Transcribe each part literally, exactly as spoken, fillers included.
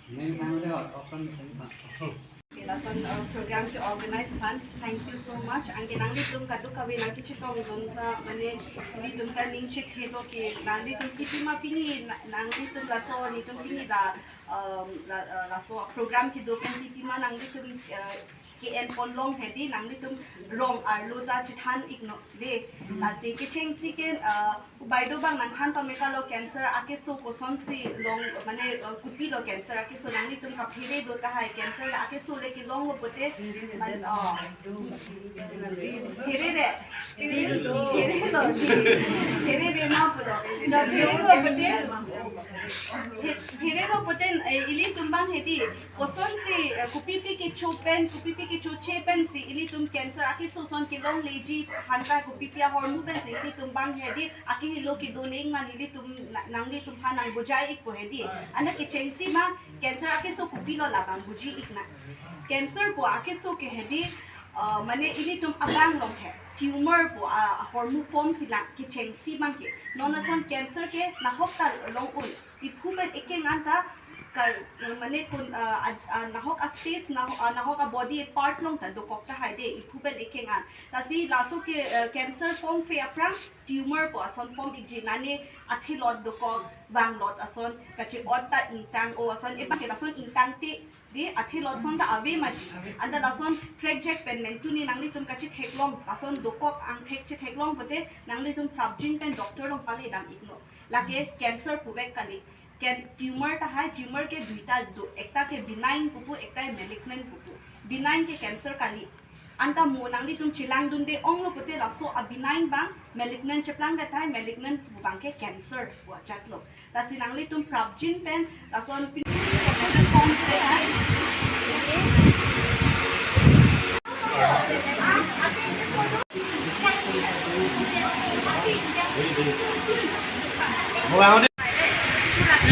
Neng nang le hot, open meeting pa. Lason, uh, program ke organize aphan, thank you so much. Anke nanglitum kadokave nangkechetongdun ta, mane, nelitum ta ning chethe do ke, nanglitum kipi ma pini, na-, nanglitum laso, nelitum pini dak, um, la-, uh, laso program kedo pen kipi ma nanglitum, uh, ke-en ponlong hedi, nanglitum rong arlo ta chethan iknon de. Lasi kechengsi ke, uh, ubai do bang nangthan pameka lo, cancer akeso kosonsi long, mane, uh, kopi lo cancer akeso, nanglitum kaphere do tahai, cancer la akeso le kelong lo pote, man, oh. Phere de. Phere lo. Phere de na pulo. To phere lo pote. Phe-, phere lo pote, eh, ilitum bang hedi. Kosonsi, eh, kopipi kecho pen, kopipi kechoche pensi ilitum cancer akeso ason kelongleji aphan ta, kopipi ahormu pensi ilitum bang hedi, akehelo kedo neng ma nelitum na-, nanglitum aphan nangbujai ikpo hedi. Anta kechengsi ma, cancer akeso kopilo labang buji iknang. Cancer pu akeso ke hedi, uh, mane ilitum abang along he, tumor pu, uh, ahormu form pilang kechengsi bang ke. Non ason cancer ke nahok ta long-un. Iphu pen ekeng anta kar, mane kun, uh, aj-, uh, nahok a space, nah-, uh, nahok a body part along ta dokok tahai de, iphu pen ekeng an. Lasi laso ke, uh, cancer form phe aphrang tumor pu ason form ikji, nane athelot dokok, vanglot ason, kache-ot ta ingtang-o ason, ebang ke lason ingtang te, de athelot ason ta ave mati. Anta lason prekjak pen mentu ni nanglitum kachetheklong, lason dokok angthek chetheklong pote nanglitum prapjin pen doctor along pale dam iknon. Lake cancer puvek kali. Can-, tumor tahai, tumor ke duita do, ekta ke benign pupu, ekta ke malignant pupu. Benign ke cancer kali. Anta mo nanglitum chelangdunde onglo pote laso a benign bang, malignant cheplang det tahai, malignant pu bang ke cancer pu ajat lo. Lasi nanglitum prapjin pen, lason pin-, form te hai.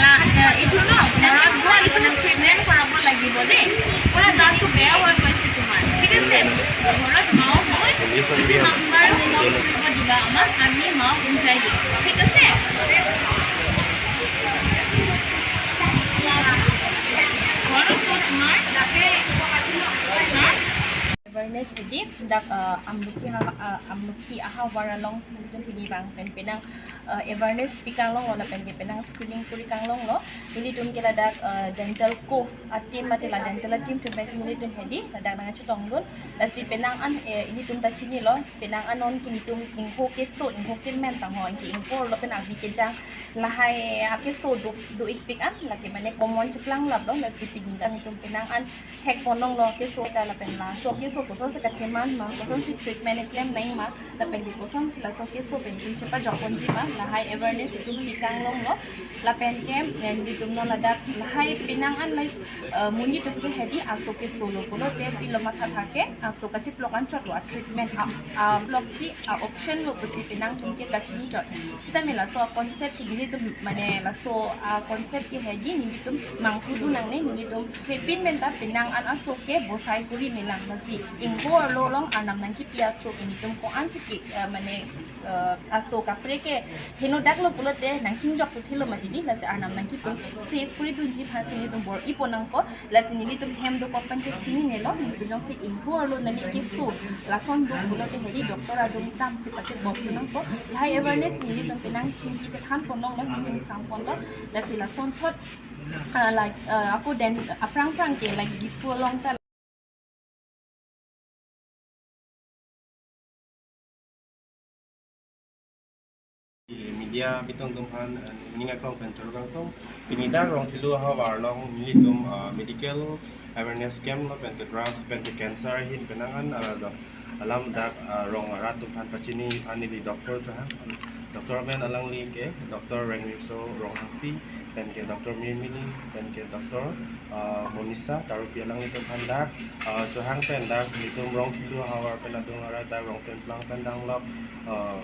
La, eh, এইটো ন, ঘৰত গৈ এইটো ট্ৰিটমেণ্ট কৰাব লাগিব দেই। পুৰা দাঁতটো বেয়া হৈ গৈছে তোমাৰ, ঠিক আছে? ঘৰত মাও গৈ এইটো নাম্বাৰ নোট কৰিব দিবা আমাক, আমি মাও বুজাই দিম, ঠিক আছে? ঘৰত গৈ তোমাৰ, হা? Awareness hedi dak, ah, Amlokhi ha, ah, Amlokhi ahavar along nelitum pini bang pen penang, ah, awareness pi kanglonglo lapen ke penang screening kuri kanglonglo. Nelitum ke ladak, ah, dental co a team mate la dental a team pen pensi nelitum hedi ladak nangchetongdun. Lasi penang an, eh, nelitum ta chinilo, penang an non ke nelitum ingho keso, ingho kemen tangho, anke ingho lo pen avi kejang lahai akeso do, do-ikpik an, lake mane common cheplang laplo, lasi pini ta nelitum penang an hek ponlonglo keso ta lapen laso keso kosonsi kacheman ma, kosonsi treatment eklem nang ma, lapen ke kosonsi laso keso pen itum chepajok ponji ma, lahai awareness itum pi kanglonglo. Lapen ke, eh, nelitum non ladak lahai penang an lahai, eh, monit atum ke hedi aso keso lo pulote pilo mathatha ke aso kachiplok anchot lo, a treatment a, a plok si a option lo pusi penang atum ke kachini chot. Sitame laso a concept ke nelitum mane laso a concept ke hedi nelitum mangthudun nangne, nelitum krepin pen ta penang an aso ke bosai kuri melang, lasi ingho arlo along arnam nangkipi aso ke nelitum ko-ansi ke, eh, mane, eh, aso kaprek ke henodak lo pulote nangchingjok thuthelo mati di, lasi arnam nangkipi save kuri dunji aphansi nelitum bor-i pon nangkok. Lasi nelitum hem dokok pen ke chininelo, nelitum jongsi ingho arlo nani keso lason do pulote hedi doctor adung tamsi pachebok nangkok. Lahai awareness nelitum penang chingki chethan ponlonglo, chingki sang ponlo. Lasi lasonthot, ah, like, ah, ako den aphrang phrang ke like Diphu along ta media bitung atum aphan, eh, ning aklong pen choro kangtung. Pini dak Rongthelu ahavar along nelitum, eh, medical awareness camp lo pen ke drugs pen ke cancer ahin penang an, eh, do-, alam dak, eh, rong arat atum aphan pachini aphan neli doctor chohang. Doctor pen alangli ke Doctor Rengriso Ronghangpi, pen ke Doctor Mirmili, pen ke Doctor, eh, Monisa Tarupi, alanglitum aphan dak, eh, chohang pen dak nelitum Rongthelu ahavar pen adung arat dak Rongthenplang pen danglok, eh,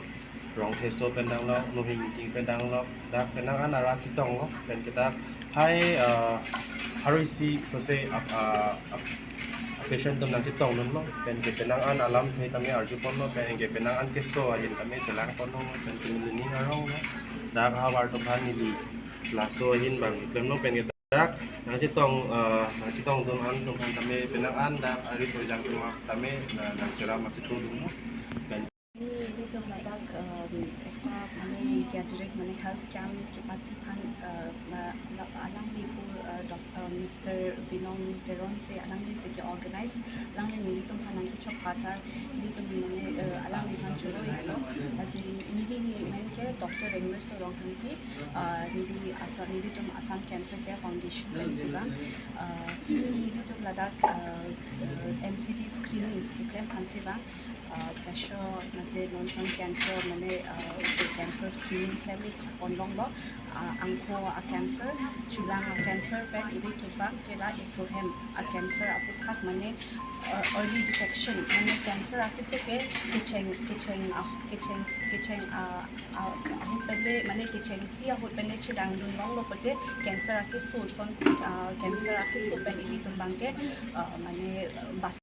Rongtheso pen danglok, Nohing Ingting pen danglok, dak penang an arat chetonglo, pen ke dak hai, eh, haro isi sose ap-, ah, ap-, patient atum nangchetongdunlo, pen ke penang an alamthe tame arju ponlo, pen ke penang an keso ahin tame chelang ponlo, pen ke neli ning aronglo. Dak ahavar atum aphan neli laso ahin abang klemlo pen ke dak nangchetong, eh, nangchetongdun an atum aphan tame penang an dak ari sojang atum tame na nangcherap ma chetongdun lo. Pen Neli ilitum ladak, eh, ekta mane gathering mane health camp kepathe aphan, eh, ma-, la-, alangli pu, eh, doc-, eh, Mister Binong Teron si alangli si ke-organize, alangli nelitum aphan nangkechok patar, ilitum mane, eh, alangliphan choro-iklo. Lasi neli amen ke Doctor Rengmirso Ronghangpi, eh, neli Assam, nelitum Assam Cancer Care Foundation pensi abang, eh, nelitum ladak, eh, eh, N C D screening keklem aphansi abang, ah, pressure mate non-song cancer mane, ah, cancer screening klem-ik ponlonglo, ah, angko a-cancer, chulang a-cancer pen ilitum abang ke la esohem a-cancer aputhak mane, ah, early detection mane cancer akeso ke kecheng, kecheng, ah, kecheng, kecheng, ah, ah, ahut pen le mane kechengsi ahut pen le chedangdunlonglo pote cancer akeso ason, ah, cancer akeso pen ilitum abang ke, ah, mane, ah, bas-